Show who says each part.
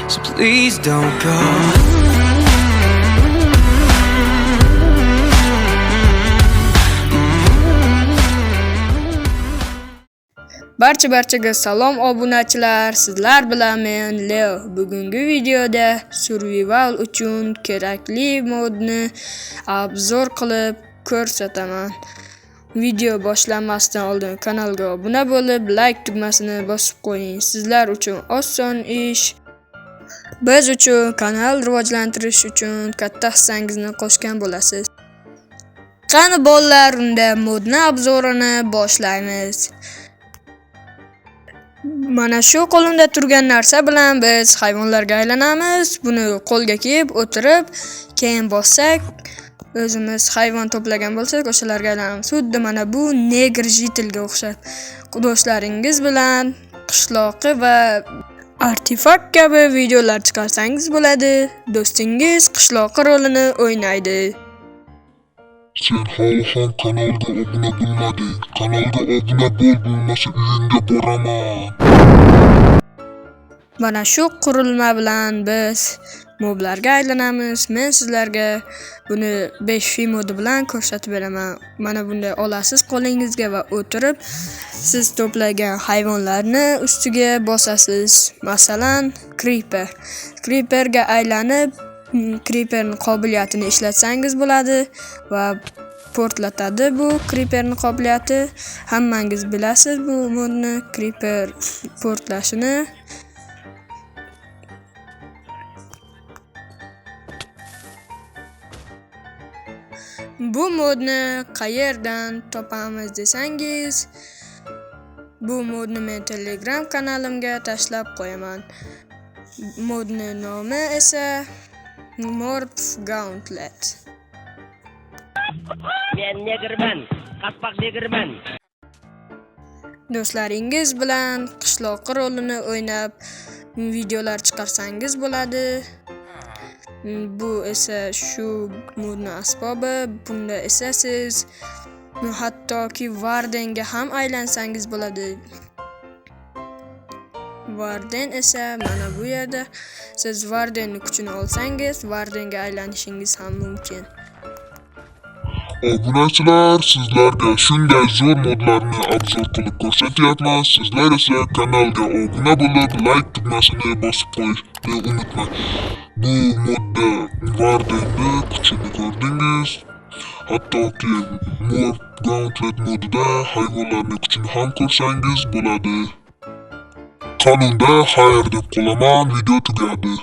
Speaker 1: So please don't go.
Speaker 2: Barcha barchaga salom obunachilar, sizlar bilan men Leo. Bugungi videoda survival uchun kerakli modni obzor qilib ko'rsataman. Video boshlanmasdan oldin kanalga obuna bo'lib, like tugmasini bosib qo'ying. Sizlar uchun oson ish. Biz uchun kanal rivojlantirish uchun katta hissangizni qo'shgan bo'lasiz. Qani bolalar, unda modni obzorini boshlaymiz. Mana shu qo'limda turgan narsa bilan biz hayvonlarga aylanamiz. Buni qo'lga kiyib o'tirib, keyin bossak, o'zimiz hayvon to'plagan bo'lsak, o'shalarga aylanamiz. Xuddi mana bu negr jitilga o'xshab. Do'stlaringiz bilan qishloqi va artefakt kabi videolar chiqarsangiz bo'ladi. Do'stingiz qishloqi rolini o'ynaydi.
Speaker 3: Sen hali ham kanalga obuna bo'lmading. Kanalga obuna bo'l, bo'lmasa uyingga boraman.
Speaker 2: Mana shu qurilma bilan biz moblarga aylanamiz. Men sizlarga buni 5 modi bilan ko'rsatib beraman. Mana bunday olasiz qo'lingizga va o'tirib siz to'plagan hayvonlarni ustiga bosasiz. Masalan, creeper. Creeperga aylanib, creeperning qobiliyatini ishlatsangiz bo'ladi va portlatadi bu creeperning qobiliyati. Hammangiz bilasiz bu modni, creeper portlashini. Bu modni qayerdan topamiz desangiz, bu modni men Telegram kanalimga tashlab qo'yaman. Modni nomi esa Morph Gauntlet.
Speaker 4: Men negrman, qaspoq negrman.
Speaker 2: Do'stlaringiz bilan qishloqi rolini o'ynab videolar chiqarsangiz bo'ladi. Bu esa shu modni asbobi. Bunda esa siz hattoki Wardenga ham aylansangiz bo'ladi. Warden esa mana bu yerda. Siz Wardenning kuchini olsangiz, Wardenga aylanishingiz ham mumkin.
Speaker 3: Obunachilar, sizlarga shunday zo'r modlarni obzor qilib ko'rsatyapman. Sizlar esa kanalga obuna bo'lib, like tugmasini bosib qo'yishni unutmang. Bu modda Wardenni kuchini ko'rdingiz. Hattoki Morph Gauntlet modida hayvonlarning kuchini ham ko'rsangiz bo'ladi. Qanunda xayr deb qolaman, video tugadi.